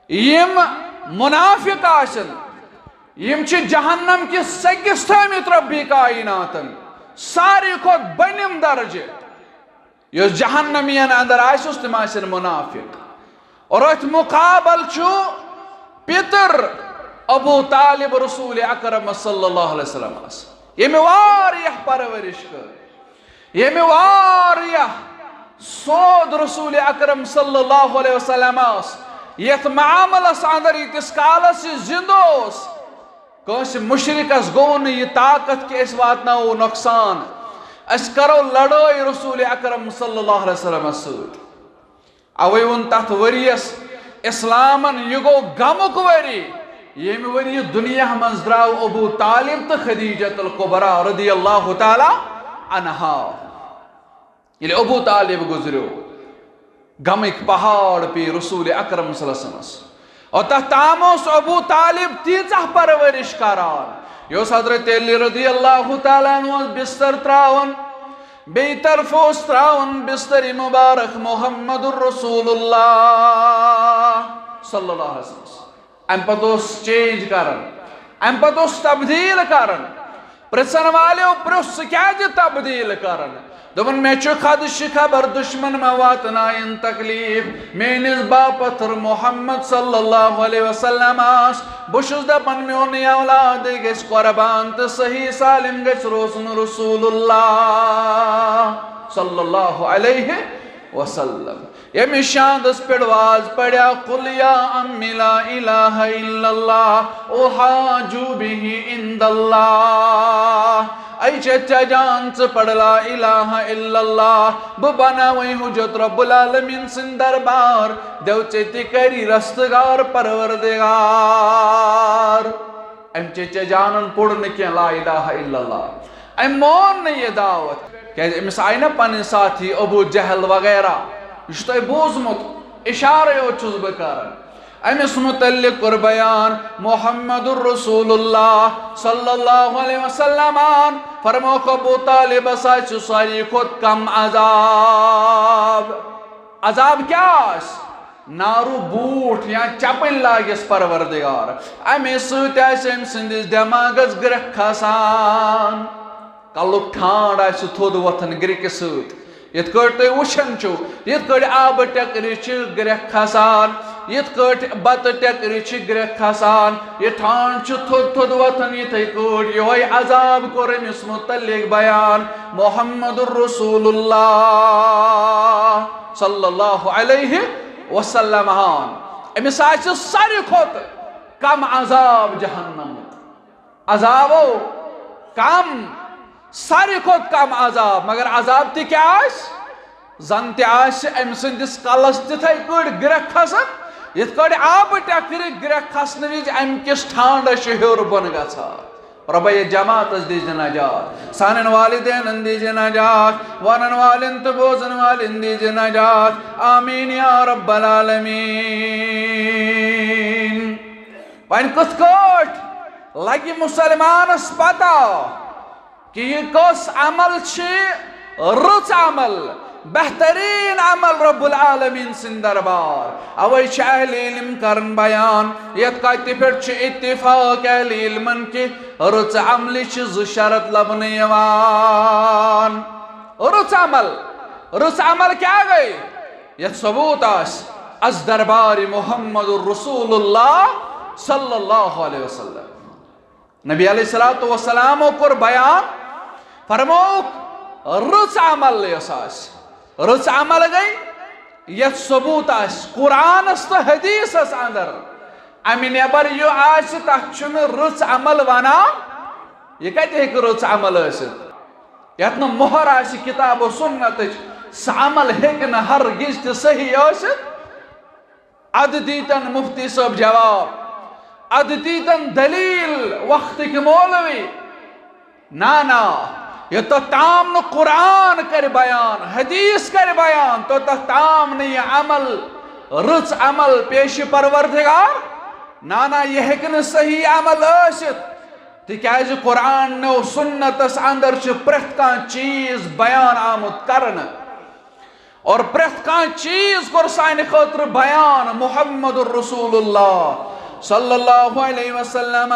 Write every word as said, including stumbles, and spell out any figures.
یِم منافق آسن، یِم چھِ جہنم کِس سٔکِس تھٲومٕتۍ رۄبِ کائناتن ساروی کھۄتہٕ بٔنِم درجہٕ۔ یُس جہنمین اندر آسہِ، تِم آسن منافق۔ اور أتھۍ مقابل چھُ پِتر ابو طالب رسول اکرم صلی اللہ علیہ وسلم، ییٚمۍ واریاہ پرورش کٔر، ییٚمۍ واریاہ سود رسول اکرم صلی اللہ علیہ وسلمس یتھ معاملس اندر، ییٖتِس کالس یہِ زندٕ اوس۔ کٲنٛسہِ مشرکس گوٚو نہٕ یہِ طاقت کہِ أسۍ واتناوو نۄقصان، أسۍ کرو لڑٲے رسول اکرم صلی اللہ علیہ وسلمس سۭتۍ۔ اوے ووٚن تتھ ؤریس اسلامن، یہِ گوٚو غمُک ؤری، ییٚمہِ ؤریہِ دُنیا منٛز درٛاو ابو طالب تہٕ خدیجہ الکبریٰ رضی اللہ تعالیٰ عنہا۔ ییٚلہِ ابو طالب گُزریو، غمٕکۍ پہاڑ پیٚیہِ رسول اکرم صلی اللہ علیہ وسلمس۔ اور تتھ تام اوس ابو طالب تیٖژاہ پرورش کران، یہِ اوس حضرت علی رضی اللہ تعالیٰ عنہ بستر تراوان، بیٚیہِ طرفہٕ اوس تراوان بستر مبارک محمد رسول اللہ صلی اللہ علیہ وسلم۔ امہِ پتہٕ اوس چینج کران، امہِ پتہٕ اوس تبدیل کران۔ پرژھن والیو پرژھ، ژٕ کیازِ تبدیل کران؟ دوٚپُن، مےٚ چھُ خدشہِ خبر دشمن ما واتناین تکلیف میٲنِس باپتھر محمد صلی اللہ علیہ وسلمس۔ بہٕ چھُس دپان، میونٕے اولاد گژھِ قربان تہٕ صحیح سالم گژھِ روزُن رسول اللہ صلی اللہ علیہ وسلم۔ ییٚمہِ شاندس پٮ۪ٹھ واز پڑیا، قل یا عم لا الہ الا اللہ احاجو بہ عند اللہ۔ اے چچا جان، ژٕ پڑ لا الہ الا اللہ، بہٕ بناوے حجت رب العالمین سٕنٛدِ دربار، دیو ژےٚ تہِ کری رستگار پروردگار۔ أمۍ چچا جانن پوٚر نہٕ کینٛہہ لا الہ الا اللہ، أمۍ مون نہٕ یہِ دعوت، کیازِ أمِس آیہِ نہ پنٕنۍ ساتھی ابو جہل وغیرہ، یہِ چھُ تۄہہِ بوٗزمُت، اشارے یوت چھُس بہٕ کران۔ أمِس متعلق کوٚر بیان محمد رسول اللہ صلی اللہ علیہ وسلمن، فرمووُکھ، ابو طالبس آسہِ ساروی کھۄتہٕ کم عذاب۔ عذاب کیٛاہ آسہِ؟ نارو بوٗٹھ یا چپٕنۍ لاگٮ۪س پروردگار، امے سۭتۍ آسہِ أمۍ سٕنٛدِس دٮ۪ماغس گرٛکھ کھسان، کلُک ٹھانڈ آسہِ تھوٚد وۄتھان گرٛکہِ سۭتۍ۔ یِتھ کٲٹھۍ تُہۍ وٕچھان چھِو، یِتھ کٲٹھۍ آبہٕ ٹٮ۪کرِ چھِ گرٛکھ کھسان، یِتھ کٲٹھۍ بتہٕ ٹٮ۪کرِ چھِ گرٛکھ کھسان، یہِ ٹھانڈ چھُ تھوٚد تھوٚد وۄتھان، یِتھے کٲٹھۍ یِہوٚے عذاب کوٚر أمِس متعلق بیان محمد رسول اللہ صلی اللہ علیہ وسلم ہن۔ أمِس آسہِ ساروی کھۄتہٕ کم عذاب جہنمُک۔ عذابو کم، ساروی کھۄتہٕ کم عذاب، مگر عذاب تہِ کیٛاہ آسہِ؟ زن تہِ آسہِ أمۍ سٕنٛدِس کلس تِتھے کٲٹھۍ گرٛکھ کھسان، یِتھ کٲٹھۍ آبہٕ ٹٮ۪کرِ گرٛکھ کھسنہٕ وِزِ امہِ کِس ٹھانڈس چھُ ہیوٚر بۄن گژھان۔ رۄبا، یہِ جماعتس دیٖزِ نجات، سانٮ۪ن والدینن دیٖزِ نجات، ونن والٮ۪ن تہٕ بوزن والٮ۪ن دیٖزِ نجات۔ آمین یا رب العالمین۔ وۄنۍ کِتھ کٲٹھۍ لگہِ مسلمانس پتہ کہِ یہِ کۄس عمل چھِ رٕژ عمل، بہتریٖن عمل رب العالمین سٕنٛدِ دربار؟ اوے چھِ اہل علم کران بیان، یتھ کتھِ پٮ۪ٹھ چھُ اتفاق اہل علمن کہِ رٕژ عملہِ چھِ زٕ شرط لبنہٕ یِوان۔ رٕژ عمل، رٕژ عمل کیٛاہ گٔے؟ یتھ ثبوت آسہِ از دربار محمد رسول اللہ صلی اللہ علیہ وسلم۔ نبی علیہ الصلوۃ والسلامو کوٚر بیان، فرمووُکھ، رٕژ عمل یۄس آسہِ، رٕژ عمل گٔے یتھ ثبوت آسہِ قرآنس تہٕ حدیثس اندر۔ امہِ نٮ۪بر یہِ آسہِ، تتھ چھُنہٕ رٕژ عمل ونان۔ یہِ کتہِ ہیٚکہِ رٕژ عمل ٲسِتھ؟ یتھ نہٕ مۄہر آسہِ کتاب و سنتٕچ، سُہ عمل ہیٚکہِ نہٕ ہرگز تہِ صحیح ٲسِتھ۔ ادٕ دیٖتن مفتی صٲب جواب، ادٕ دیٖتن دلیل وقتٕکۍ مولوی۔ نا، نا، یوٚتتھ تام نہٕ قرآن کرِ بیان، حدیث کرِ بیان، توٚتتھ تام نہٕ یہِ عمل، رٕژ عمل پیش پروردگار۔ نا، نا، یہِ ہیٚکہِ نہٕ صحیح عمل ٲسِتھ، تِکیازِ قرآن نو سنتس اندر چھُ پرٛٮ۪تھ کانٛہہ چیٖز بیان آمُت کرنہٕ۔ اور پرٛٮ۪تھ کانٛہہ چیٖز کوٚر سانہِ خٲطرٕ بیان محمد رسول اللہ صلی اللہ علیہ وسلم۔